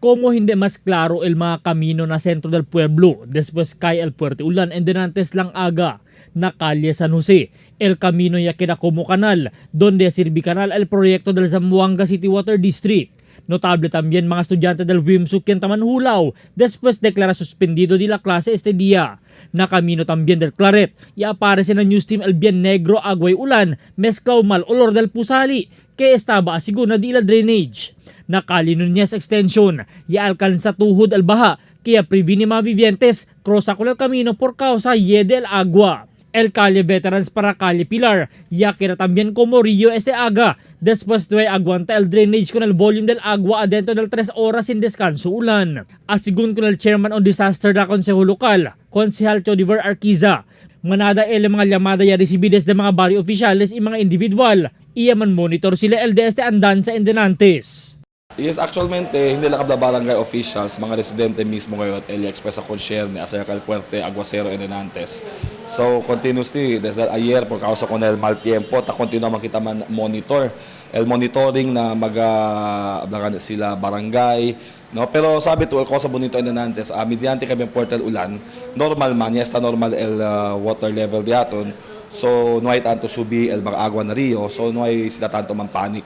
Como hindi mas claro el mga camino na centro del pueblo después cae el fuerte ulan en denantes lang aga na calle San Jose, el camino ya queda como canal, donde sirvi canal el proyecto del Zamboanga City Water District. Notable también mga estudyante del WIMSU quien taman hulaw después declara suspendido de la clase este día. Na camino también del Claret y aparece na news team el bien negro agua y ulan mezclao mal olor del pusali que estaba asiguro na di la drainage. Na Calle Nunez Extension y alcanza tuhod al baha kaya previni mga vivientes cruza con el camino por causa hiede el agua. El Calle Veterans para Calle Pilar, ya que era también como río este aga, después de aguanta el drainage con el volume del agua adentro del 3 horas sin descanso ulan. Asigun con el chairman on disaster da konseho lokal, Konsehal Chodiver Arquiza, manada el mga llamada ya recibides de mga barrio oficiales y mga individual, iya man monitor sila el de este andanza en denantes. Yes, actualmente, hindi lang kabla barangay officials, mga residente mismo ngayon at Elia Express a concerne, acerca del fuerte aguacero en Nantes. So, continuously, desde ayer, por causa con el mal tiempo, ta continua man kita man monitor. El monitoring na maga sila barangay, no? Pero sabi to, el cosa bonito en Nantes, mediante kami fuerte el ulan, normal man, ya está normal el water level de aton. So, no hay tanto subi el mga agua na rio, so no hay sila tanto man panic.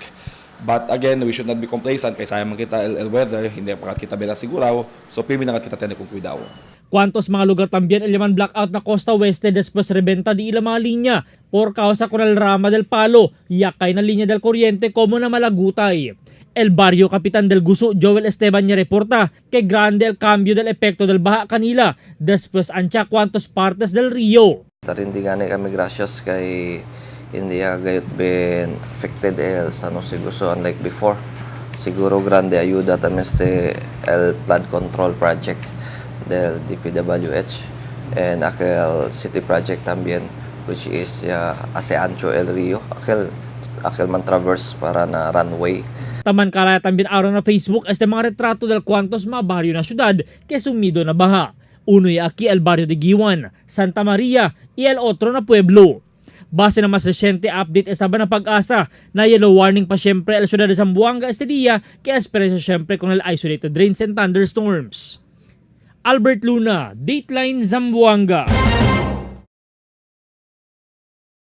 But again, we should not be complacent kay sayang man kita el weather, hindi pa kita bela siguraw. So pimi na kita tener kung cuidado. Cuantos mga lugar también el llaman blackout na Costa Oeste después reventa di ila mga linya por causa con el rama del palo, yakay na linya del corriente como na malagutay. El barrio Kapitan del Guso Joel Esteban niya reporta que grande el cambio del epekto del baha kanila después ancha cuantos partes del río. Tarindi gani kami gracias kay hindi gayot been affected el San Jose Guso unlike before. Siguro grande ayuda también este el flood control project del DPWH and aquel city project también which is hace ancho el río aquel man traverse para na runway. Taman kalaya también araw na Facebook este mga retrato del cuantos mga barrio na syudad que sumido na baha. Uno y aquí el barrio de Giwan, Santa Maria y el otro na pueblo. Base na mas reciente update estaba na pag-asa na yellow warning pa siyempre el syudad de Zamboanga este día que espera siyempre con el isolated rains and thunderstorms. Albert Luna, Dateline Zamboanga.